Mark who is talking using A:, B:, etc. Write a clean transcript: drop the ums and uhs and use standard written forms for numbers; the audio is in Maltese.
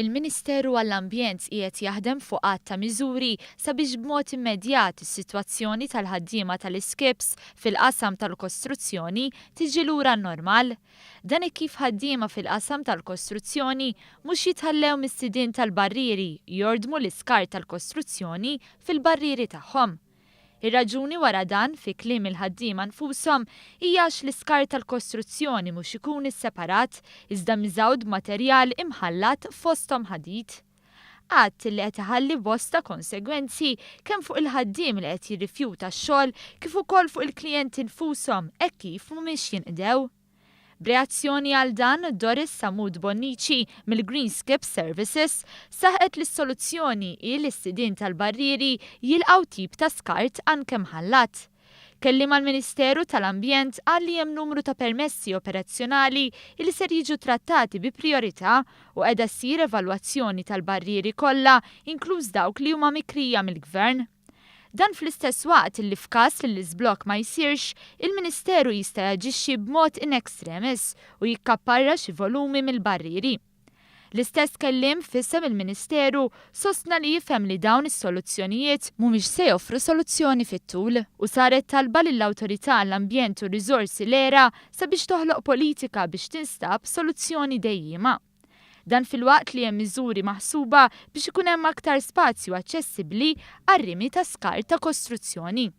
A: Il-Ministeru għall-Ambjent qiegħed jaħdem fuq għadd ta' miżuri sabiex b'mod immedjat is-sitwazzjoni tal-ħaddiema tal-iskips fil-qasam tal-kostruzzjoni tiġi lura għan-normal. Dan hekk kif ħaddiema fil-qasam tal-kostruzzjoni mhux jitħallew mis-sidien tal-barrieri jordmu l-iskart tal-kostruzzjoni fil-barrieri tagħhom. Ir-raġuni wara dan, fi kliem il-ħaddiema nfushom, hija għax l-iskart tal-kostruzzjoni mhux ikun isseparat iżda miżgħud b'materjal imħallat fosthom ħadid. Att li qed iħalli bosta konsegwenzi kemm fuq il-ħaddiem li qed jirrifjuta x-xogħol kif ukoll fuq il-klijenti nfushom hekk kif mhumiex jinqdew. B'reazzjoni għal dan, Doris Sammut Bonnici mill-Green Skip Services saħqet li s-soluzzjoni hi li s-sidien tal-barrieri jilqgħu tip ta' skart anke mħallat. Kelliem għall-Ministeru tal-Ambjent qal li hemm numru ta' permessi operazzjonali li ser jiġu trattati bi prijorità u qiegħda ssir evalwazzjoni tal-barrieri kollha inkluż dawk li huma mikrija mill-Gvern. Dan fl-istess waqt li f'każ li l-iżblokk ma jsirx, il-Ministeru jista' jaġixxi b'mod in extremis u jikkapparra xi volumi mill-barrieri. L-istess kelliem f'isem il-Ministeru sostna li jifhem li dawn is-soluzzjonijiet mhumiex se joffru soluzzjoni fit-tul u saret talba lill-Awtorità għall-Ambjent u r-Riżorsi l-ERA sabiex toħloq politika biex tinstab soluzzjoni dejjiema. Dan filwaqt li hemm miżuri maħsuba biex ikun hemm aktar spazju aċċessibbli għar-rimi ta' skart ta' kostruzzjoni.